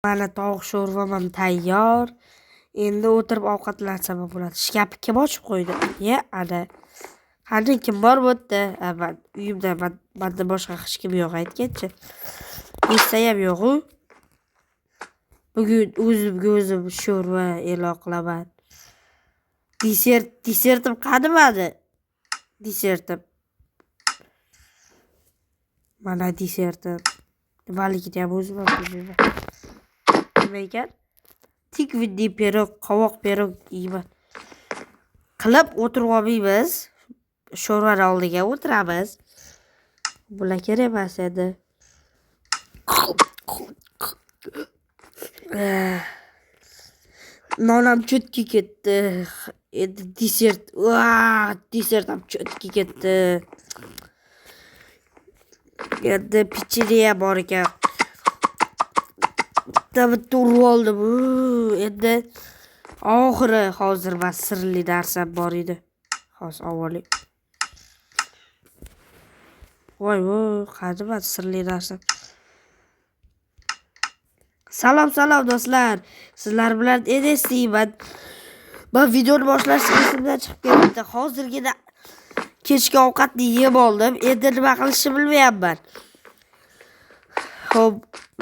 Mana tovuq sho'rvam ham tayyor. Endi o'tirib ovqatlansam ham bo'ladi. Shkafni kim ochib qo'ydi? Ya, ana. Qani kim bor bu yerda? Man uyimda mandan boshqa hech kim yo'q aytgancha. Eshsayam yo'q-u. Bugun o'zimga o'zim sho'rva e'lon qilaman. Desertim qanimadi? Desertim. Mana desertim. Nimaligini ham o'zim ham bilmayman. Nima ekan? Tikvinli pirog, qovoq pirog yeyman. Qilib o'tirib olmaymiz. Sho'rvani oldiga o'tiramiz. Bular kerak emas edi. Non ham cho'tki ketdi. Endi desert. Desert ham cho'tki ketdi. Endi pechenye bor ekan. Bitta urib oldim. Endi oxiri hozir va sirli narsam bor edi. Hozir olib. Voy voy, qani va sirli narsam. Salom salom do'stlar. Sizlar bilan Enesiyman. Ben videoni boshlash esimdan chiqib ketdi. Hozirgina kechki ovqatni yeb oldim. Endi nima qilishni bilmayapman. Xo'p,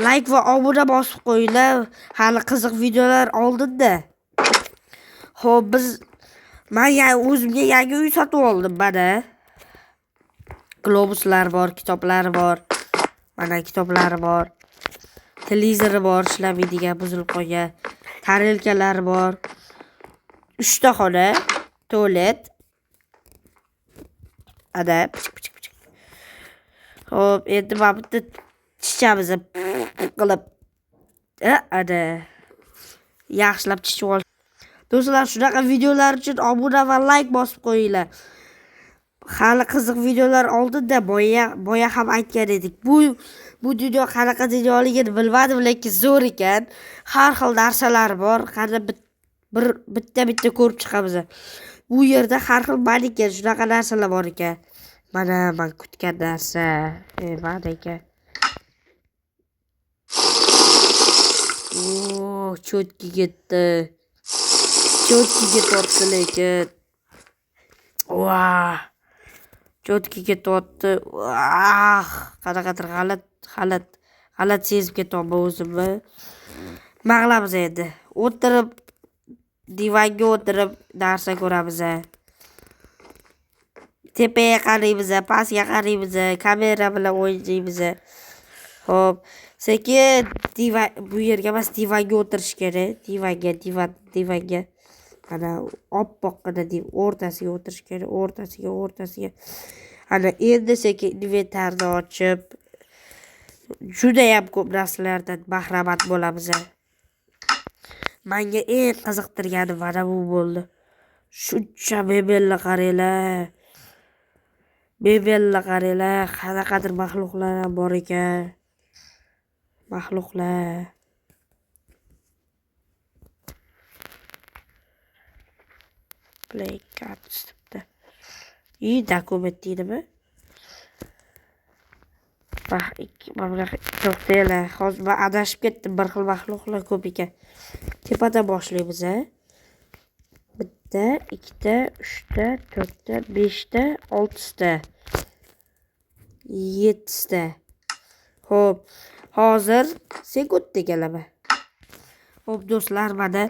like va obuna bosib qo'yinglar. Hali qiziq videolar oldinda. Xo'p, men o'zimga yangi uy sotib oldim mana. Globuslar bor, kitoblar bor. Mana kitoblari bor. Televizori bor, ishlamaydigan, buzilib qolgan. Tarelkalar bor. 3 ta xona, tualet. Ana, pichik pichik pichik. Xo'p, endi mana bitta chichamiz qilib. Ana. Yaxshilab chichib ol. Do'stlar, shunaqa videolar uchun obuna va like bosib qo'yinglar. Hali qiziq videolar oldinda, boya ham aytgan edik. Bu dunyo qanaqa dunyoligini bilmadim, lekin zo'r ekan. Har xil narsalar bor. Qani bitta-bitta ko'rib chiqamiz. Bu yerda har xil maniken, shunaqa narsalar bor ekan. Mana men kutgan narsa. Mana ekan. Cho'tki ketdi. Cho'tki ketyapti lekin. Vah. Cho'tki ketyapti. Ah, qanaqadir g'alat sezib ketyapman o'zimni. Nima qilamiz endi? O'tirib divanga o'tirib narsa ko'ramiz. Tepaga qaraymiz, pastga qaraymiz, kamera bilan o'ynaymiz. Xo'p, sekin divan bu yerga emas, divanga o'tirish kerak. Divanga, divan, divanga. Ana oppoqqina o'rtasiga o'tirish kerak, o'rtasiga, o'rtasiga. Ana endi sekin inventarni ochib juda ham ko'p narsalardan bahramand bo'lamiz. Menga eng qiziqtirgani mana bu bo'ldi. Shuncha mebelni qaranglar. Mebelni qaranglar, qanaqadir maxluqlar ham bor ekan. Maxluqlar. Play cards debdi. Dokument deydimi? Bah, ikki, mana bunaqa to'xtanglar. Hozir men adashib ketdim, bir xil maxluqlar ko'p ekan. Tepadan boshlaymiz, a? Bitta, ikkita, uchta, to'rtta, beshta, oltita, yettita. Xo'p, hozir sekundda kelaman. Xo'p, do'stlar, mana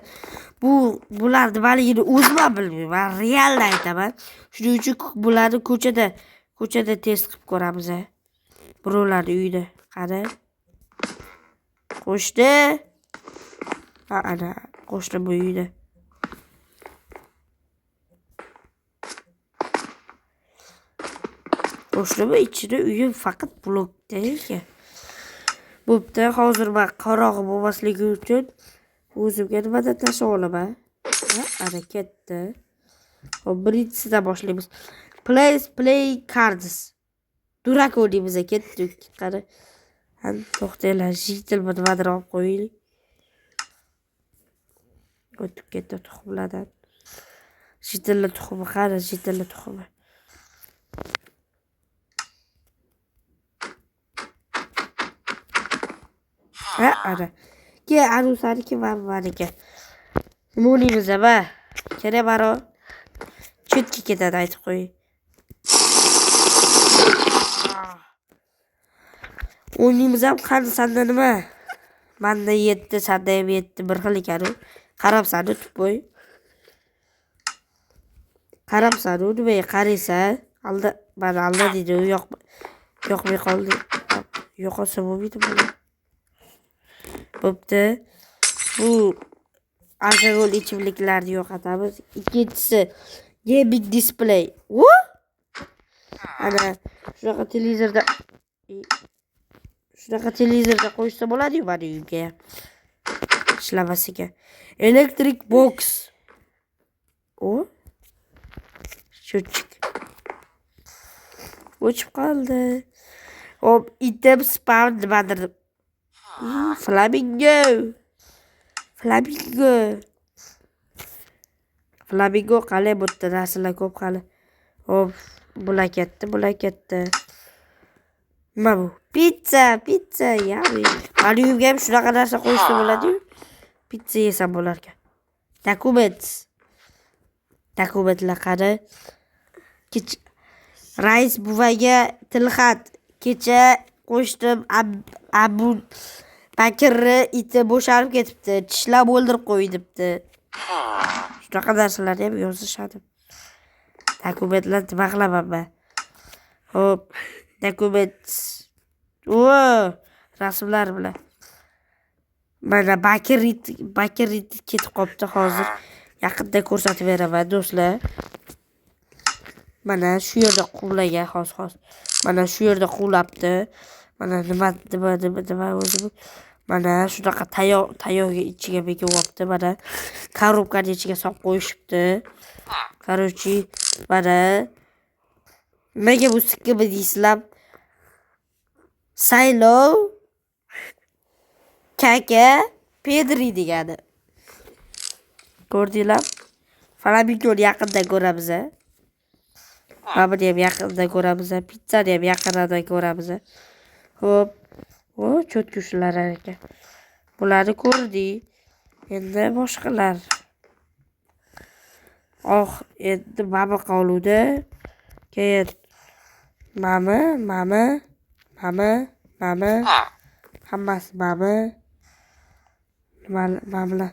bular nimaligini o'zim ham bilmayman, realni aytaman. Shuning uchun bularni ko'chada test qilib ko'ramiz, a? Birovlarni uyida. Qani? Qo'shni. Ha, ana, qo'shni bu uyda. Qo'shnimi ichida uyi faqat blokda ekan. Bo'pti, hozir men qarog'i bo'lmasligi uchun o'zimga nimadan tashlab olaman. Ha, ana ketdi. Xo'p, birinchisidan boshlaymiz. Play cards. Durak o'ynaymiz, ketdik. Qani. Ha, to'xtanglar, jitil nimadir olib qo'yaylik. O'tib ketdi tuxumlardan. Jitilli tuxumi, qani jitilli tuxumi. Ha, ana. Ikki arusaniki va maniki. Nima o'ynaymiz ba? Kerak baro. Chetga ketadi, aytib qo'ying. O'ynaymiz ham, qani sanda nima? Manda 7, sanda ham 7, bir xil ekan u. Qarabsan-u tupoy. Qarabsan-u, nimaga qaraysan? Alda, mana alda deydi, u yoqmay qoldi. Yo'qolsa bo'lmaydi bu. Bo'pti. Bu alkogol ichimliklarni yo'qotamiz. Ikkinchisi gaming display. O? Ana shunaqa televizorda qo'yishsa bo'ladi-yu mani uyimga. Ishlamas ekan. Electric box. O? Cho'chik. O'chib qoldi. Hop, item spawn nimadir. Flamingo. Flamingo. Flamingo qalay bu yerda narsalar ko'p hali. Hop, bular ketdi, bular ketdi. Nima bu? Pizza, pizza, yummy. Mani uyimga ham shunaqa narsa qo'yishsa bo'ladi-yu. Pizza yesam bo'lar ekan. Dokument. Dokumentlar qani? Rais buvaga tilxat. Kecha qo'shdim Abu Bakrni iti bo'sharib ketibdi. Tishlab o'ldirib qo'yibdi. Shunaqa narsalarni ham yozishadi. Dokumentlar nima qilaman men? Xo'p, dokument. O, rasmlar bilan. Mana Bakir it ketib qolibdi hozir. Yaqinda ko'rsatib beraman do'stlar. Mana shu yerda quvlagan hozir. Mana shu yerda quvlabdi. Mana nima o'zi bu? Mana shunaqa tayoqga ichiga bekivyapti. Mana korobkani ichiga solib qo'yishibdi. Короче, mana nimaga bu sikkimi deysizlar? Saylov Kaka Pedri degani. Ko'rdinglar? Flamingoni yaqinda ko'ramiz. Mana buni ham yaqinda ko'ramiz. Pizzani ham yaqinda ko'ramiz. Xo'p. O, cho'tka shular ekan. Bularni ko'rdik. Endi boshqalar. Oh, endi mama qoluvdi. Keyin mama. Hammasi mama. Nima?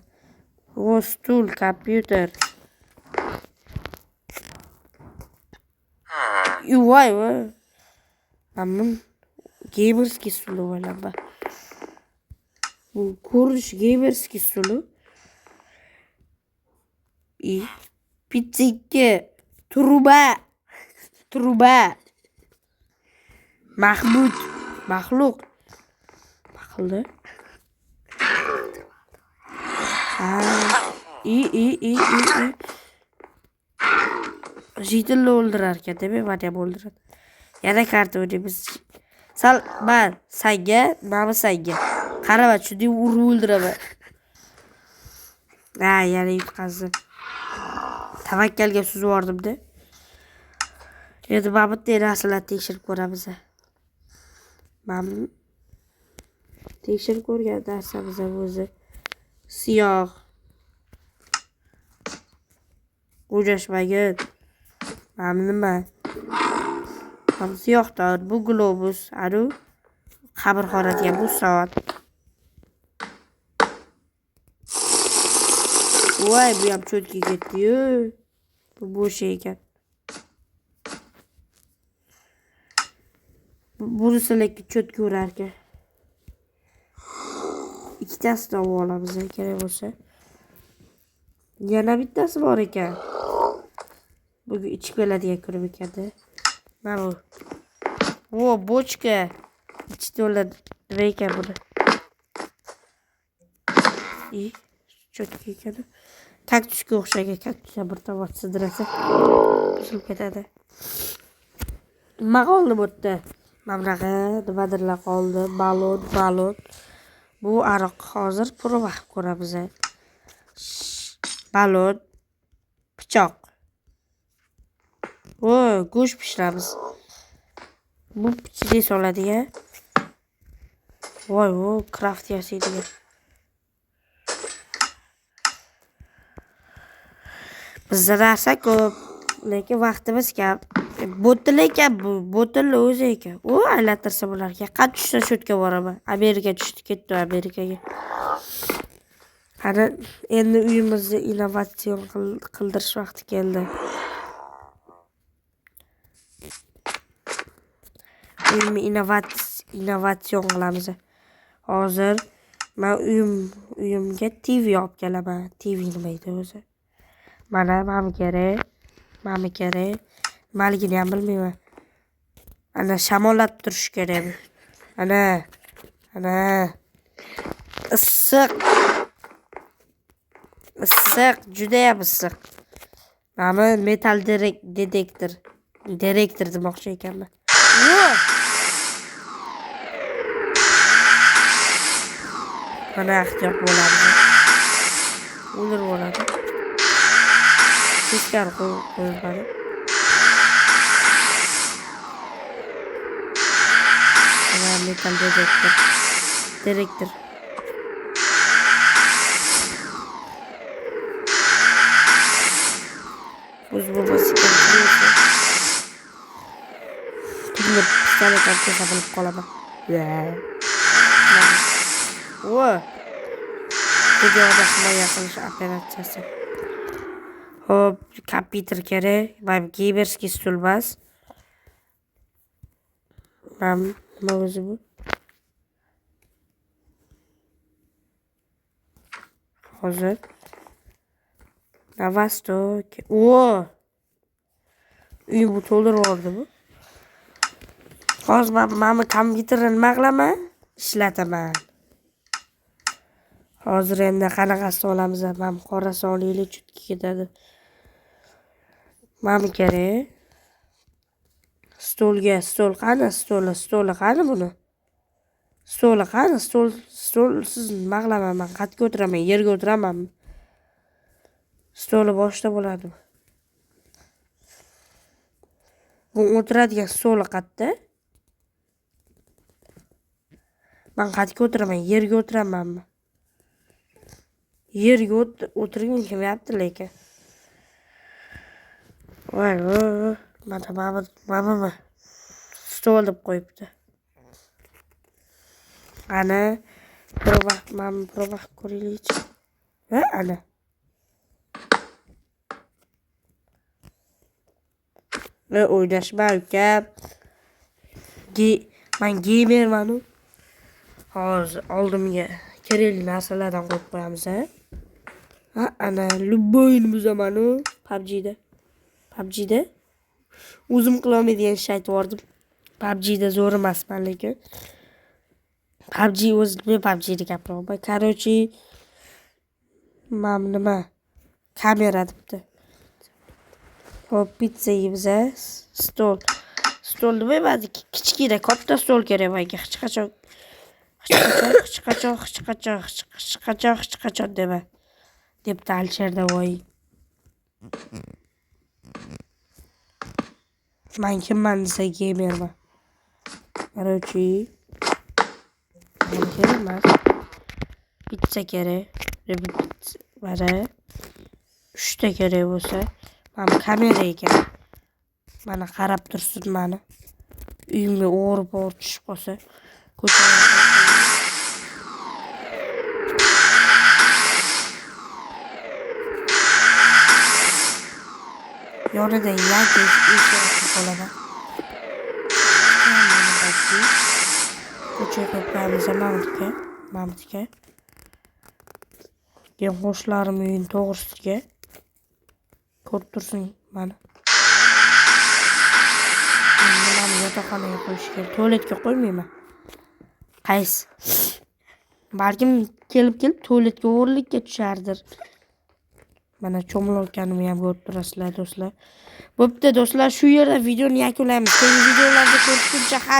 O, stul, kompyuter. Voy, voy. Mana geymerskiy stuli o'ylayman. Bu ko'rinish geymerskiy stuli. Pizza 2. Truba. Truba. Mahmud. Maxluq. Maxluq. Ha. I. Jitilni o'ldirar ekan, demak, meni ham o'ldiradi. Yana karta o'ynaymiz. Sal man sanga, mami sanga. Qarama, shunday urib o'ldiraman. Ha, yana yutqazdim. Tavakkalga suzib yubordim-da. Endi mana bu yerda narsalarni tekshirib ko'ramiz. Mana tekshirib ko'rgan narsamiz o'zi. Siyoh. O'jashmagin. Mana nima? Ham siyohdan bu globus, anu qabrxona degan bu soat. Voy, bu ham cho'tga ketdi-yu. Bu bo'sh ekan. Bunisi lekin cho'tga urar ekan. Ikkitasini olib olamiz kerak bo'lsa. Yana bittasi bor ekan. Bugun ichib keladigan kunim ekanda. Mana bu. O, bochka. Ichi to'la nima ekan buni? Cho'tka ekan. Kaktusga o'xshagan. Kaktusga bir tomon sidirasa buzilib ketadi. Nima qoldi bu yerda? Mana bunaqa nimadirlar qoldi. Balon. Bu aroq hozir proba qilib ko'ramiz. Balon, pichoq. O, go'sht pishiramiz. Bu pichli soladigan. Voy, voy, craft yasaydigan. Bizda narsa ko'p, lekin vaqtimiz kam. Bo'til ekan bu, bo'tilni o'zi ekan. U aylantirsa bo'lar ekan. Qan tushsa shutga boraman. Amerika tushdi, ketdi Amerikaga. Qani endi uyimizni innovatsion qildirish vaqti keldi. Uyimni innovatsion qilamiz. Hozir men uyimga TV olib kelaman. TV nima edi o'zi? Mana mana kerak. Mana kerak. Nimaligini ham bilmayman. Ana shamollatib turish kerak. Ana. Ana. Issiq. Issiq, juda ham issiq. Mana metal detektor. Direktor demoqchi ekanman. Mana ehtiyot bo'ladi. O'ldirib oladi. Teskari qo'yiladi. Mana metal detektor. Direktor. O'z bobosi kelsa. Kimdir pistolet olib kelsa bilib qolaman. O! Dunyoda himoya qilish operatsiyasi. Xo'p, kompyuter kerak. Mana geymerskiy stul emas. Mana nima o'zi bu? Hozir. Na vostoke. O! Uyimni to'ldirib yubordi bu. Hozir men kompyuterni nima qilaman? Ishlataman. Hozir endi qanaqasini olamiz? Men qorasini olaylik, chutki ketadi. Mana kerak. Stolga, stol qani? Stoli qani buni? Stoli qani? Stolsiz nima qilaman men? Qayerga o'tiraman? Yerga o'tiramanmi? Stoli boshida bo'ladimi? Bu o'tiradigan stoli qayerda? Men qayerga o'tiraman? Yerga o'tiramanmi? Yerga o'tirgim kelmayapti lekin. Voy, voy, mana stol deb qo'yibdi. Ana proba, mana proba ko'raylikchi. Ha, ana. O'ynashma ukam. Men geymerman-u. Hozir oldimga kerakli narsalardan qo'yib qo'yamiz, ha? Ha, ana любойni buzaman-u PUBG'da. PUBG'da o'zim qila olmaydigan ish aytib yubordim. PUBG'da zo'r emasman lekin. PUBG o'zi nima PUBG'ni gapiryapman. Короче, mana nima? Kamera debdi. Hop, pitsa yeymiz, a? Stol. Stol nima edi? Kichkina, katta stol kerak menga. Hech qachon, hech qachon, hech qachon, hech qachon, hech qachon dema. Debdi Alisher Navoiy. Men kimman desa geymerman. Короче, kerak emas. Pitsa kerak. Mana 3 ta kerak bo'lsa, mana kamera ekan. Mana qarab tursin mani. Uyimga o'g'ri bo'g'ri tushib qolsa, ko'chaga yonida yangi eshik ochib qolaman. Ko'chaga qo'yib qo'yamiz Mamutga. Keyin qo'shnilarim uyini to'g'risiga ko'rib tursin mani. Endi mani yotoqxonaga qo'yish kerak. Tualetga qo'ymayman. Qaysi? Balkim kelib tualetga o'g'irlikka tushardir. Mana cho'milayotganimni ham ko'rib turasizlar do'stlar. Bo'pti do'stlar, shu yerda videoni yakunlaymiz. Keyingi videolarda ko'rishguncha xayr.